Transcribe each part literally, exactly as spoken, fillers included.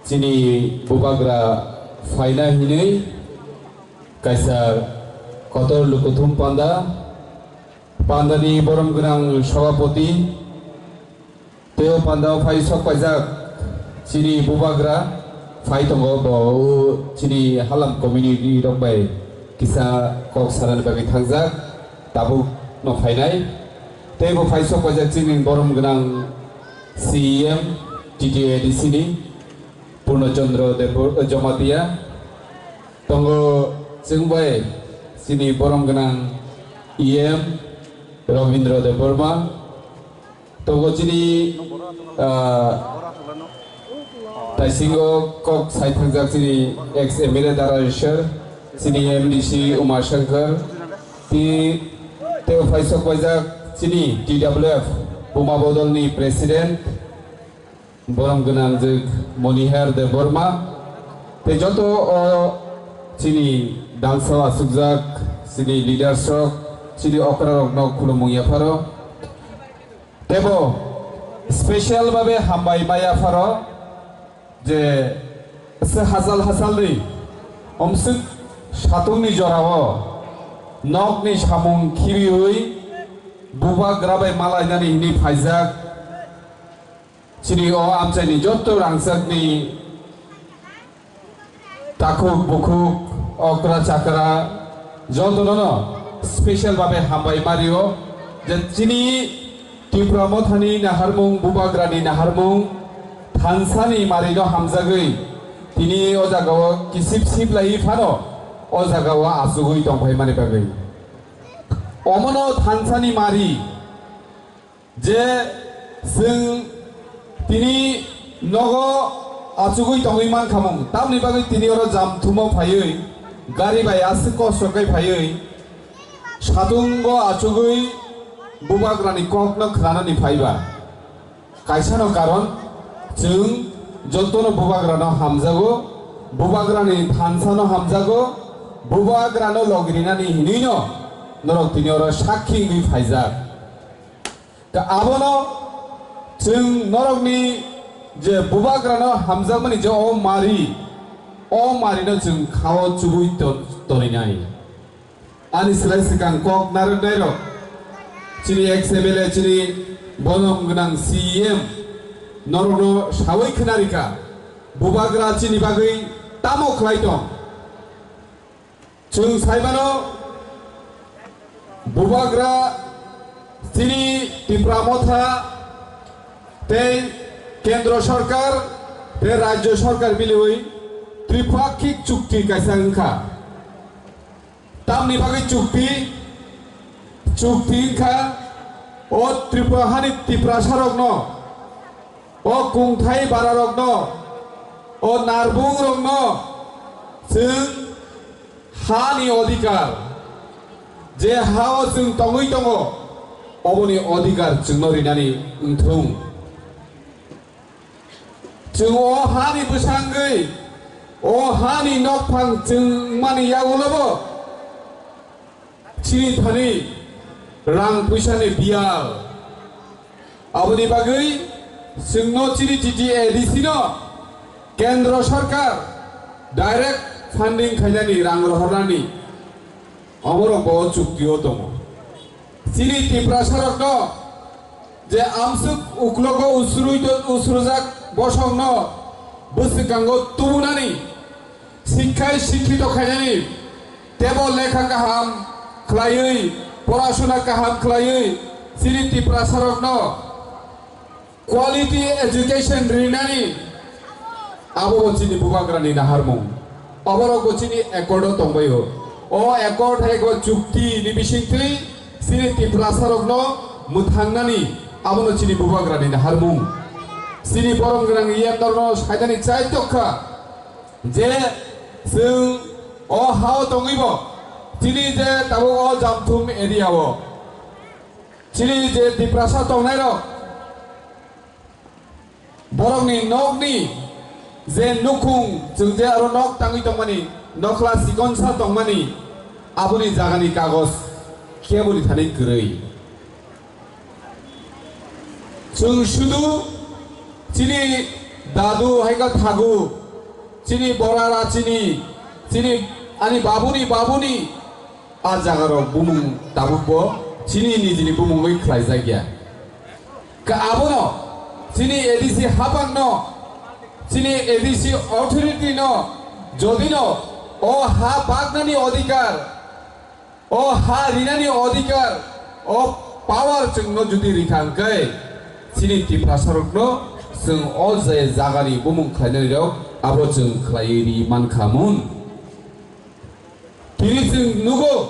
Chini bubagra phaina hinwi kaisa kotor lukuthum panda, pandani borom gwnang sabhapati, tei o pandao phai sok paijak chini bubagra phai tongo, bo o chini halam community rok bai kisa kok sanani bagwi thangjak, tabuk no phainai. Tei bo phai sok paijak chini borom gwnang C E M T T A D C ni Purno Chandra Debor-, Jamatia. Tongo chwng bai chini borom gwnang E M Rabindra Debbarma. Tongo chini, ah, taisingo kok sai thangjak chini ex M L A Dara Ishwar, chini M D C Uma Shankar, ti-, tei phai sok paijak chini T W F Buma Bodol ni President, borom gwnang jwk Monihar Debbarma, tei joto o chini dangsa o asukjak chini leaders rok, chini okra rokno khulumung yapharo. Tebo special babe hambai ma yapharo je se hachal hachalni omswk satungni jorao nokni samung khibiwi bubagra bai malainani hwnwi phaijak. Chini o amchaini jotto rangchakni takhuk bukhuk, okra chakra, jotono no special babe hambai mario je chini Tipra Mothani naharmung, bubagrani naharmung, thansani marino hamjagwi tini o jagao kisip sip lai phano o jagao achugwi tongphai mani bagwi. Omono thansani mari je chwng tini nogo achugwi tongwi mankhamung, tamni bagwi tini oro jamthumo phaiwi gari bai aswk kosto khe phaiwi satungo achugwi bubagrani kokno khwnanani phaiba. Kaisano karon chwng jotono bubagrano hamjago, bubagrani thansano hamjago, bubagrano logirinani hinwino norok tini oro sakhi wngwi phaijak. Ka abono chwng norokni je bubagrano hamjakmani je o mari, o marino chwng khao chubui to-, toninai. Ani slai swkang kok narwknairok, chini ex M L A, chini bonom gwnang C E M, norokno sawi khwnarikha, bubagra chini bagwi tamo khlai tong? Chwng saimano, bubagra chini Tipra Motha tei Kendro Sorkar tei Rajyo Sorkar miliwi tripakhik chukti kaisa wngkha. Tamni bagwi chukti, chukti wngkha o Tripura hani Tiprasarokno, o kungthai bararokno, o narbungrokno chwng hani odhikar, je ha-o chwng tongwi tongo, oboni odhikar chwngno rinani wngthung. Chwng o hani bwsangwi, o hani nokphang chwng mani yagulobo chini thani rang puisani biyal. Aboni bagwi chwngno chini T T A D C no Kendro Sorkar direct funding khainani rang rohornani omorok bo chukti o tongo. Chini Tiprasarokno je amswk uklogo usrui to-, usrujak bosongno bwswkango tubunani, sikhai sikhito khainani, tebo lekha kaham khlaiwi, porasuna kaham khlaiwi, chini Tiprasarokno quality education rinani, abo bo chini bubagrani naharmung. Oborok bo chini accord o tongbaio. O accord hai bo chukti ni bisingtwi chini Tiprasarokno mwthangnani, abono chini bubagrani naharmung. Chini borom gwnang yendorno saidani chai tokkha je chwng o hao tongwibo chini je tabuk o Jamthum area o chini je Tiprasa tongnairok, borokni nokni je nukhung, chwng je aro nok tangwi tongmani, nokhla chikonsa tongmani, aboni jagani kagoj keboni thani kwrwi. Chwng sudu chini Dadu hai khe thagu, chini bora ra chini, chini ani babuni babuni a jaga rok bumung tabuk bo chini nijini bumung bai khlai jak ya. Ka abono chini A D C hapang no, chini A D C authority no, jodi no o ha baknani odhikar, o ha rinani odhikar, o power chwngno jodi rikha hwnkhe, chini Tiprasarokno chwng o je jagani bumung khlainani rok abo chwng khlaiwi ri mankha mun. Tini chwng nugo,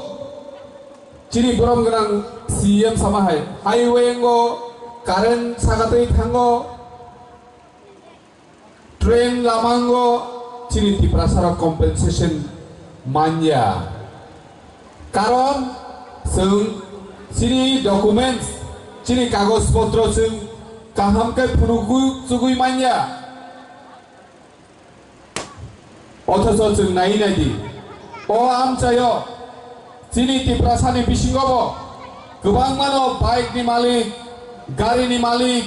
chini borom gwnang C M sama hai, highway wngo, current sagatwi thango, train lama wngo, chini Tiprasarok compensation manya. Karon chwng chini documents, chini kagoj potro chwng kaham khe phunugwi chugwi manya. Othocho chwng nai nai di, o amchaio chini Tiprasani bisingo bo kwbangmano bike ni malik, gari ni malik,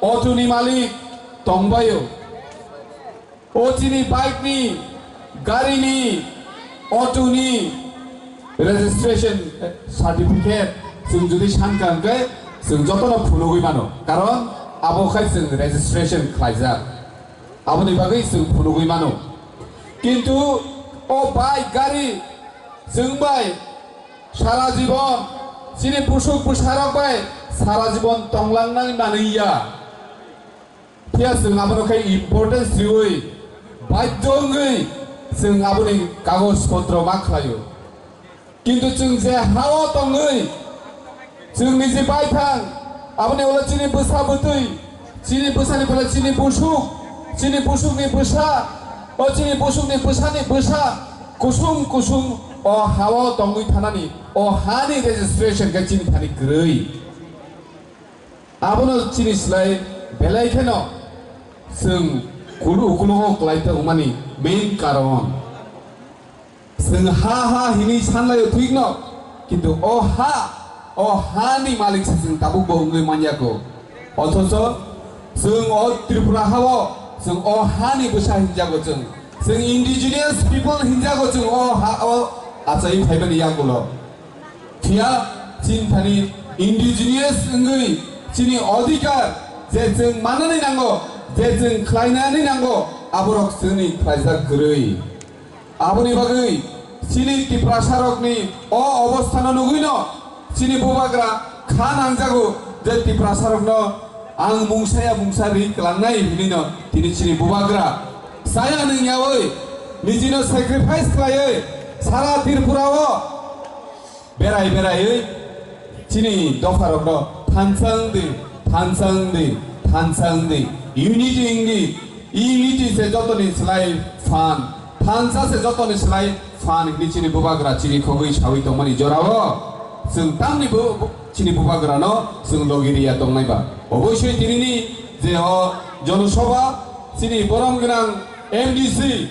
auto ni malik tongbaio. O chini bike ni, gari ni, auto ni registration certificate chwng jodi sankha hwnkhe chwng jotono phunugwi mano, karon abo khai chwng registration khlaijak. Aboni bagwi chwng phunugwi mano. Kintu o bike gari chwng bai sara jibon chini busuk bwsarok bai sara jibon tonglangnani manwi ya. Phiya chwng abono khe importance riwi badhyo wngwi chwng aboni kagoj potro ma khlaio. Kintu chwng je ha-o tongwi, chwng niji baithang, aboni ulo chini bwsa bwtwi, chini bwsani pore chini busuk, chini busukni bwsa, o chini busukni bwsani bwsa, kusum kusum o ha-o tongwi thanani, o hani registration khe chini thani kwrwi. Abono chini slai belai kheno chwng kulu ukulugo kwlai tongmani main karon. Chwng ha ha hinwi sanlaio thikno, kintu o ha, o hani malik se chwng tabukbo wngwi manyako. Othocho chwng o Tripura hao chwng o hani bwsa hinjago chwng. Chwng indigenous people hinjago chwng o ha o achai phaimani yagulo. Phiya chini thani indigenous wngwi chini odhikar je chwng manani nango, je chwng khlainani nango, aborok chwngni khlaijak kwrwi. Aboni bagwi chini Tiprasarokni o obosthano nugwino chini bubagra kha nangjago je Tiprasarokno ang mungsaya mungsa ri kwlangnai hinwino tini chini bubagra saya nwngyawi nijino sacrifice khlaiwi sara Tripura o berai beraiwi chini dopharokno thansa wngdi, thansa wngdi, thansa wngdi, unity wngdi, unity se jotoni slai phan, thansa se jotoni slai phan hinwi chini bubagra chini khogwi sawi tongmani jorao chwng tamni bu-, bu-, chini bubagrano chwng logi riya tongnai ba. Oboisoi tinini je o jonosoba chini borom gwnang M D C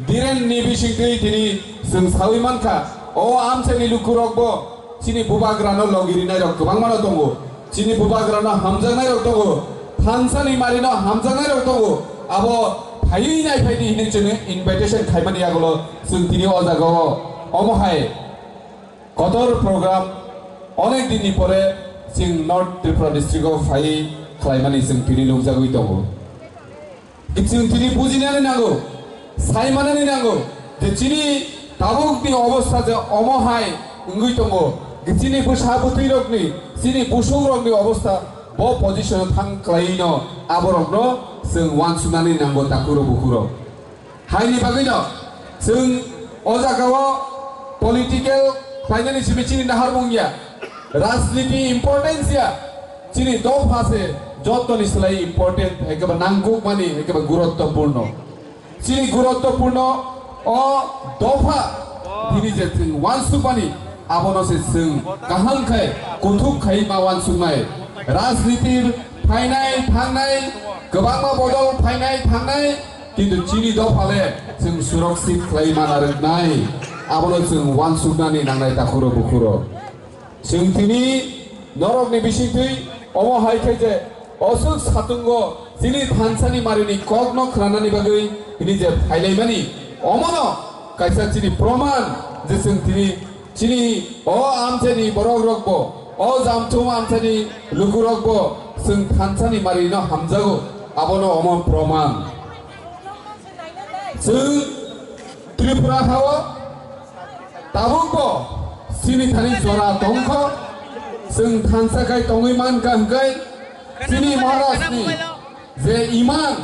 Dhiren ni bisingtwi tini chwng sawi mankha, o amchaini lukurokbo chini bubagrano logi rinairok kwbangmano tongo, chini bubagrano hamjaknairok tongo, thansani marino hamjaknairok tongo, abo phaiwi naiphai di hinwi chwngno invitation khaimani yagulo chwng tini o jagao omo hai kotor program onek dinni pore chwng North Tripura district-o phaiwi khlaimani chwng tini nukjagwi tongo. Chwng tini bujinani nango, saimanani nango, je chini tabukni obostha je omo hai wngwi tongo, je chini bwsa bwtwirokni, chini busukrokni obostha bo position-o thang kwlaino aborokno chwng uansuknani nango takhuro bukhuro. Haini bagwino chwng o jagao political khlainani simi chini naharmung ya. Rajniti importance ya, chini dopha se jotoni slai important, ekeba nangkukmani, ekeba guruttopurno. Chini guruttopurno o dopha tini je chwng uansukmani, abono se chwng kaham khai, kuthuk khai ma uansuknai. Rajniti phainai thangnai, kwbangma bodol phainai thangnai, kintu chini dopha le chwng surakshit khlai mana rwknai, abono chwng uansuknani nangnai takhuro bukhuro. Chwng tini norokni bisingtwi omo hai khe je Osuk satungo chini thansani marini kokno khwnanani bagwi hini je phailaimani, omono kaisa chini proman je chwng tini chini o amchaini borokrokbo, o Jamthum amchaini lukurokbo chwng thansani marino hamjago, abono omo proman. Chwng Tripura hao tabukbo chini thani jora tongkho, chwng thansa khai tongwi mankha hwnkhe chini Maharajni je imang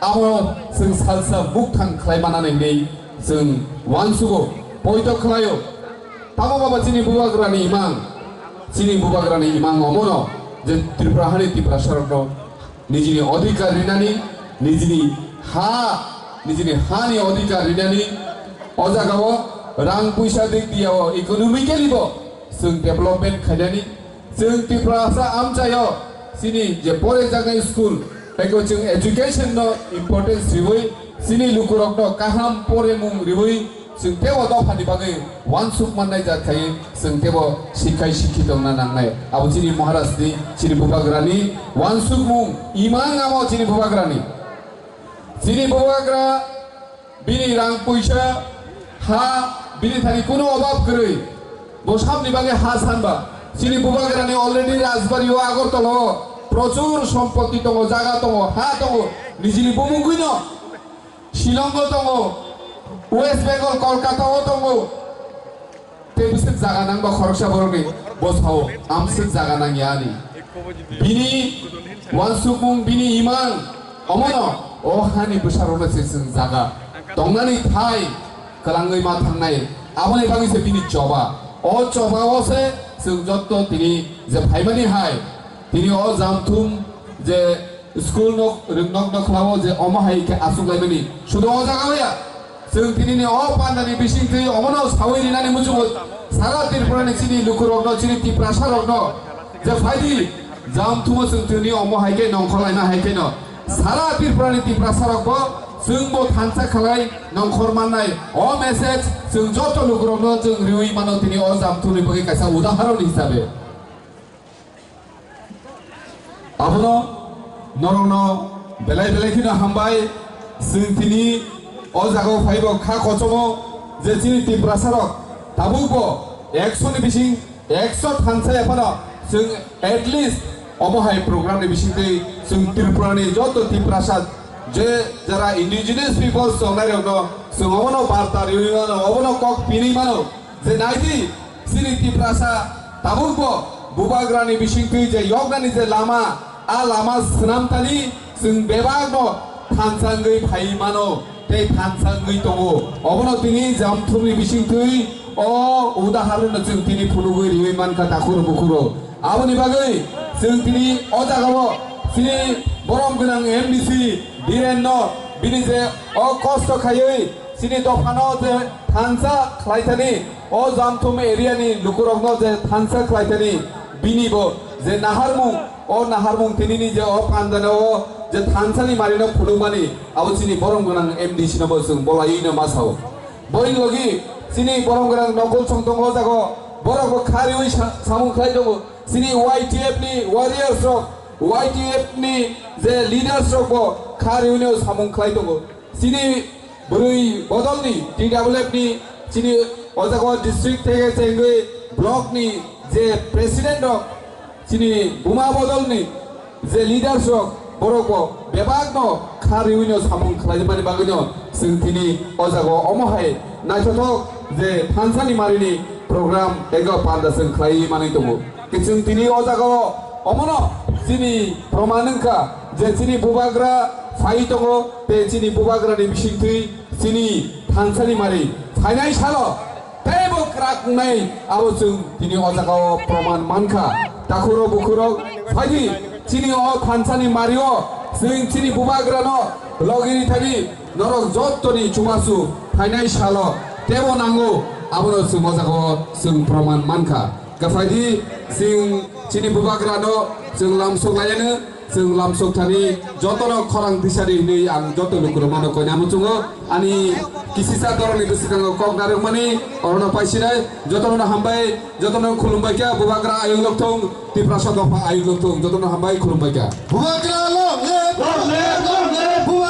abo chwng salsa bukthang khlai manani hinwi chwng uansugo, poito khlaio. Tamo baba chini bubagrani imang, chini bubagrani imang omono je Tripura hani Tiprasarokno nijini odhikar rinani, nijini ha, nijini hani odhikar rinani, o jagao rang puisa dik diao economically bo chwng development khainani, chwng Tiprasa amchaio chini je porejaknai school, eko chwng education no importance riwi, chini lukurokno kaham poremung riwi, chwng tebo dophani bagwi uansuk mannai jat khai, chwng tebo sikhai sikhi tongna nangnai. Abo chini Maharaj ni, chini bubagrani uansukmung, imang amo chini bubagrani. Chini bubagra bini rang puisa, ha, bini thani kuno obab kwrwi. Bo sabni bagwi ha sanba. Chini bubagrani already Rajbari o Agartala o prochur sompotti tongo, jaga tongo, ha tongo. Nijini bumungwino Shillong o tongo, West Bengal, Kolkata o tongo. Tei bwswk jaga nangba khoroksa borokni bosao amswk jaga nangya ani. Bini uansukmung, bini imang, omono o hani bwsarokno se chwng jaga tongnani thai kwlangwi ma thangnai. Aboni bagwi se bini choba. O choba o se chwng jotto tini je phaimani hai, tini o Jamthum je school nok rwngnok nokhlao je omo hai khe aswk laimani. Sudo o jaga o ya. Chwng tinini o pandani bisingtwi omono sawi rinani muchungo sara Tripurani chini lukurokno, chini Tiprasarokno je phaidi Jamthumo chwng tini omo hai khe nongkhor laina hai kheno sara Tripurani Tiprasarokbo chwngbo thansa khlai nongkhor mannai o message chwng joto lukurokno chwng riwi mano tini o Jamthumni bagwi kaisa udaharon hisabe. Abono norokno belai belai kheno hambai. Chwng tini o jagao phaibo kha kochomo je chini Tiprasarok tabukbo ekso ni bising ekso thansa ya phano chwng at least omo hai program ni bisingtwi chwng Tripura ni joto Tiprasa je jara indigenous peoples tongnai rokno chwng obono barta riwi mano, obono kok pini mano. Je naidi, chini Tiprasa tabukbo bubagrani bisingtwi je yoknani je lama, a lama swnamtani chwng bebakno thansa wngwi phaiwi mano tei thansa wngwi tongo. Obono tini Jamthumni bisingtwi o udaharonno chwng tini phunugwi riwi mankha takhuro bukhuro. Aboni bagwi chwng tini o jagao chini borom gwnang M D C Birenno bini je o kosto khaiwi chini dophano je thansa khlaithani, o Jamthum area ni lukurokno je thansa khlaithani, bini bo je naharmung, o naharmung tinini je o pandano o je thansani marino phunukmani, abo chini borom gwnang M D C no bo chwng bolaiwi no ma sao. Boni logi chini borom gwnang Nokol Song tongo o jago, borok bo kha riwi sa-, samung khlai tongo. Chini Y T F ni warriors rok, Y T F ni je leaders rok bo kha riwi no samung khlai tongo. Chini bwrwi bodolni, T W F ni, chini o jaga o district theke chengwi block ni je president rok, chini buma bodolni je leaders rok, borok bo bebak no kha riwi no samung khlai mani bagwi no chwng tini o jaga o omo hai naithothok je thansani marini program ego panda chwng khlai manwi tongo. Chwng tini o jaga o omono chini proman wngkha je chini bubagra phai tongo, tei chini bubagrani bisingtwi chini thansani mari phainai salo teibo kwrak wngnai, abo chwng tini o jaga o proman mankha. Takhurok bukhurok phaidi chini o thansani mario chwng chini bubagrano logini thani norok jottoni chubachu phainai salo teibo nango, abono chwng o jaga o chwng proman mankha. Kwphaidi chwng chini bubagrano chwng lamsok laiano Chwng lamsok thani jotono khorang tisari hinwi ang joto lukurokno koina muchungo. Ani kisisa doroni bwskango kok narwkmani orono paisinai jotono hambai, jotono khulumbai kha. Bubagra ayuk lokthung, Tiprasa dopha ayuk lokthung, jotono hambai, khulumbai kha. Bubagra long live! Long live! Long live!